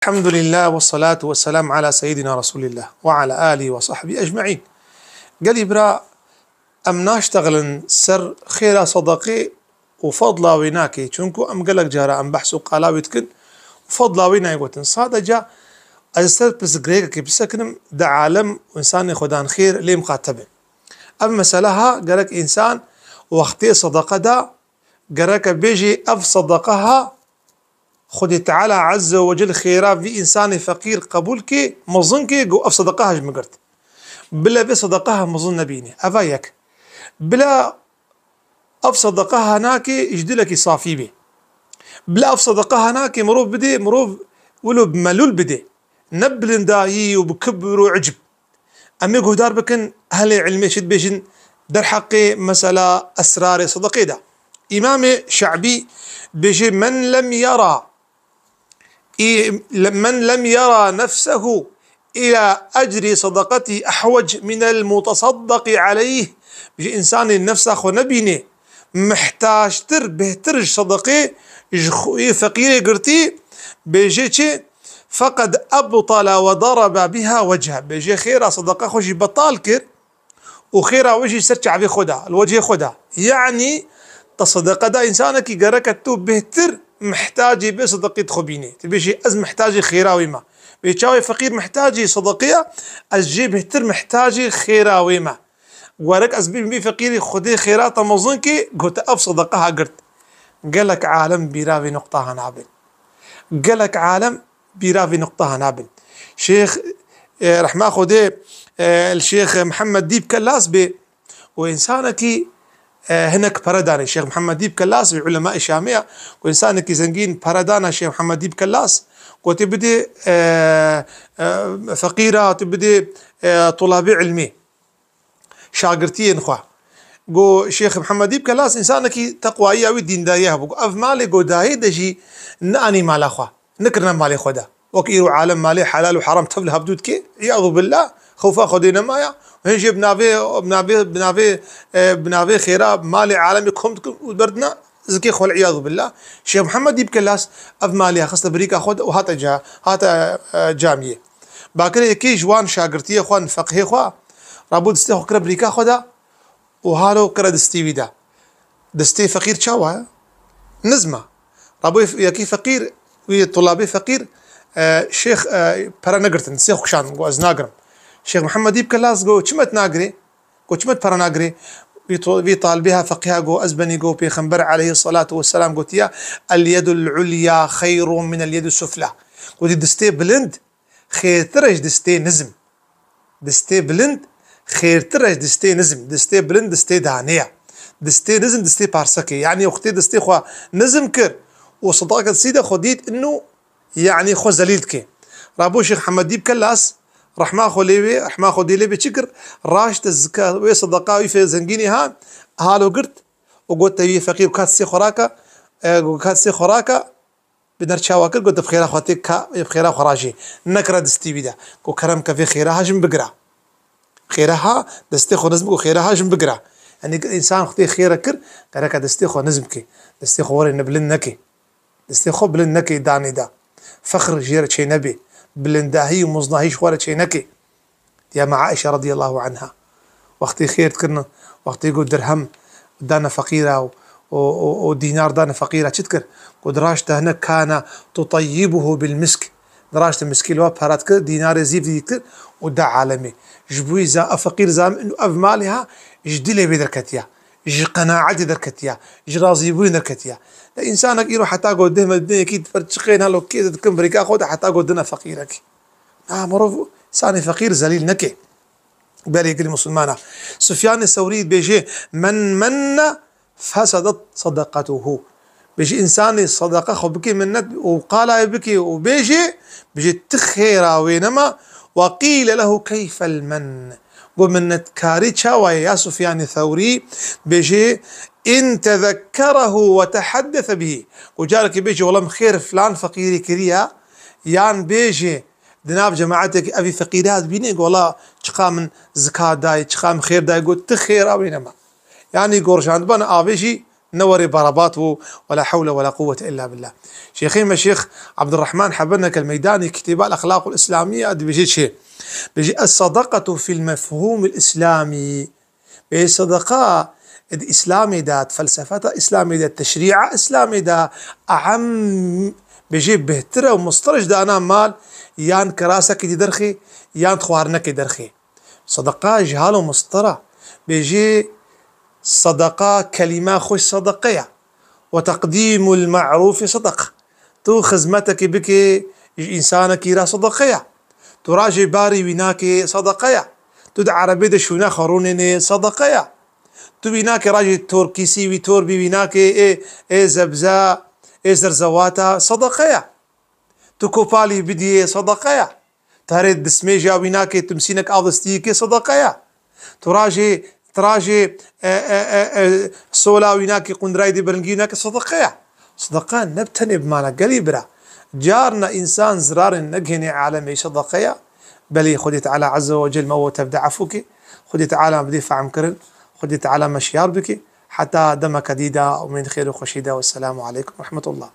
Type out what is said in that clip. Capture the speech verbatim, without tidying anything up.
Elhamdülillah ve salatu ve selam ala seyyidina Resulillah ve ala alihi ve sahbihi ecmaîn. Gelî bira, em naştexilin ser xêra sedeqê û fadla wê nakê. Çunku em gelek cara em behs û qala wê dikin û fadla wê nayê gotin. Sadece ez ser pirsgirêkekê bisekinim, di alem û insanê xwedan xêr lê miqate bin. Ev mesele ha, gerek însan wextê sedeqe da, gereke bêjê ev sedeqe ha, Xwedê Teala Azze ve Cel xêra vî însanê feqîr qebûl kê, mezin kê, go ev sedeqe ha ji min girt. Bila vê sedeqe ha mezin nebîne. Eva yek. Bila ev sedeqe ha nakê ji dilekî safî bê. Bila ev sedeqe ha nakê mirov bidê, mirov wilo bi melûl bidê. Ne bi bilindahî û bi kibir û icb. Em ê guhdar bikin, ehlê ilmê çi dibêjin derheqê mesela esrarê sedeqê de. Îmamê Şe'bî dibêje, "Men lem yera, men lem yera nefsehu ila ecrî sadaqetî ehwec minel mutasaddaqî aleyh." Dibêje, însanê nefsa xwe nebîne, mihtactir, bêhtir ji sedeqê ji xwe yê feqîrê girtî, bêje çi? Feqed ebtala ve daraba biha wechha. Bêje xêra sedeqa xwe jî betal kir û xêra wê jî ser çavê xwe da, li wechê xwe da. Yanî te sedeqa da însanekî, gereke tu bêhtir mihtacê bê sedeqê di xwe bînê. Tu bêjî, "Ez mihtacê xêra wê me." Wê çawê feqîr mihtacê sedeqê ye, ez jê bêhtir mihtacê xêra wê me. Werek ez bîm vî feqîrî Xwedê xêra te mezin kê, gote ev sedeqa ha girt. Gelek alem bîra vê nuqta ha nabin. Gelek alem bîra vê nuqta ha nabin. Şêx, e, rehma Xwedê, e, li Şêx Mihemed Dîb Kellas bê û însanekî, e, hinek pere danê. Şêx Mihemed Dîb Kellas bê, ulema Şamê ya, ku însanekî zengîn pere dana Şêx Mihemed Dîb Kellas, gotê bidê, e, e, feqîra, tu bidê, e, tulabê ilmê. Şagirtiyên xwe. Go Şêx Mihemed Dîb Kellas însanekî teqwayiya wî, dîndariya hebû. Go ev malê go dayê de jî neanî mala xwe. Nekirine malê xwe de. Wek îro alem malê helal û heram tev li hevdû dike. Îyadu billah. Xewfa Xwedê nemaya. Hên jê bi navê, bi navê, bi navê, e, bi navê xêra malê alemê kom dikin û berdine zikê xwe, îyadu billah. Şêx Mihemed Dîb Kellas ev malê xiste birîka xwe de û hate ca-, hate, e, camiyê. Bakire yekê ji wan şagirtiyê xwe, feqhê xwe, rabû distê xwe kire birîka xwe de û halo kire distî wî de. Distê feqîr çawa ye? Nizm e. Rabû yekî feqîr, wî tulabê feqîr, e, şêx, e, pere negirtin, distê xwe kişand, go, "Ez nagirim." Şêx Mihemed Dîb Kellas go, "Çima tu nagirê?" Go, "Çima tu pere nagirê?" Vî to-, vî talibê ha feqîha go, "Ez benî go Pêxember aleyhissalatu vesselam gotiye, 'El yedul ulya xeyrun minel yedus sufla.'" Gotî, "Distê bilind xêrtir e ji distê nizm." Distê bilind xêrtir e ji distê nizm. Distê bilind distê danê ye. Distê nizm distê parsekê. Yanî wextê distê xwe nizm kir û sedeqa distî de xwe dît inu, yanî xwe zelîl dike. Rabû Şêx Mihemed Dîb Kellas, rehma xwe lê wê, rehma xwe dê lê bê, çi kir? Raşte zika wê sedeqa wî fê zengînî ha, halo girt û got, "Te wî feqîr ka distê xwe rake, e, ka distê xwe rake." Bi der çawa kir, got, "Bi xêra xwe tê ka, bi xêra xwe rajê." Nekire distî wî de. Got, "Kerem ke vê xêra ha ji min bigire." Xêra ha, destê xwe nizm, got, "Xêra ha ji min bigire." Yanî însan xwe tê xêre kir, gereke destê xwe nizm ke. Destê xwe were ne bilind neke. Destê xwe bilind neke danê de. Fexr jê re çê nebe. Bilindahî û muznahî ji xwe re çê neke. Ya me Aişe radiyallahu anha. Wextê xêr dikirine, wextê got dirhem dane feqîra û, û, û, û dînar dane feqîra, çi dikir? Got raşte hinek kana tutayyibuhu bil misk. Raşte miskî li we para dikir, dînarê zîv dî dikir û da alemê. Ji bo wî za-, ev feqîr zam-, ev malê ha ji dilê wê derketiya. Ji qenaetê derketiya. Ji razîbûyê derketiya. De însanek îro heta got dihme dinê yekî diper çiqên halo kê dikin birîka xwe de heta got dine feqîrekî. Na, mirov, însanê feqîr zelîl neke. Belê gelî misilmana. Sufyanê Sewrî dibêje, "Men menne fesedet sadaqatuhu." Bêje, însanê sadaqa xwe bike minnet û qala wê bike û bêje, bêje, "Ti xêra wê nema." Ve qîle lehu, "Keyfel men?" Got, "Minnetkarî çawa ye ya Sufyanê Sewrî?" Bêje, "In tezekkerehu ve tehaddese bihi." Got, carekê bêje, "Wela min xêr filan feqîrê kiriye." Yan bêje, di nav cemaetekî evî feqîrê hat bînê, go, "Wela çiqa min zika dayê, çiqa min xêr dayê." Got, "Ti xêra wê nema." Yanî gorjandibana avê jî ne werê barabat bû, ولا حول ولا قوة إلا بالله. Şêxê me Şêx Abdurrahman Hebennek el-Meydanî kitêba El-Exlaqul Îslamîye dibêje çi? Bêje, "Es-sadaqatu fil mefhûmil îslamî." Bê sedeqa di Îslamê de, di felsefeta Îslamê de, teşrîa Îslamê de, e'em, bêjê bêhtir e û mistir e ji dana mal yan kirasekê di derxê yan di xwarinekê derxê. Sedeqa jihal û mistir e. Bêjê sedeqa, kelîma xwe sedeqe ye. Ve teqdîmul me'rûfî sedeq. Tu xizmetekî bikê ji însanekî re sedeqe ye. Tu rajê barî wî nakê sedeqe ye. Tu di erebê de şûna xwe rûnênê sedeqe ye. Tu wî nakê rajê torkîsî wî torbî wî nakê ê, ê zebze, ê zerzewata sedeqe ye. Tu kopalî bidiyê sedeqe ye. Tu herê dismêja wî nakê tu misînek av destiyê kê sedeqe ye. Tu rajê, tu rajê, e, e, e, e, sola wî nakê qundirayê dê biringî wî nakê sedeqe ye. Sedeqe ne bi tenê bi mana gelî bira. Carna însan zirarên negihênê alemê sedeqe ye. Belê Xwedê Teala Azze ve Cel me we tev de efû ke. Xwedê Teala me bidê fehm kirin. Xwedê Teala me şiyar bike. Heta demeke dî de, umêd xêr û xweşî de. Wesselamu aleykum ve rahmetullah.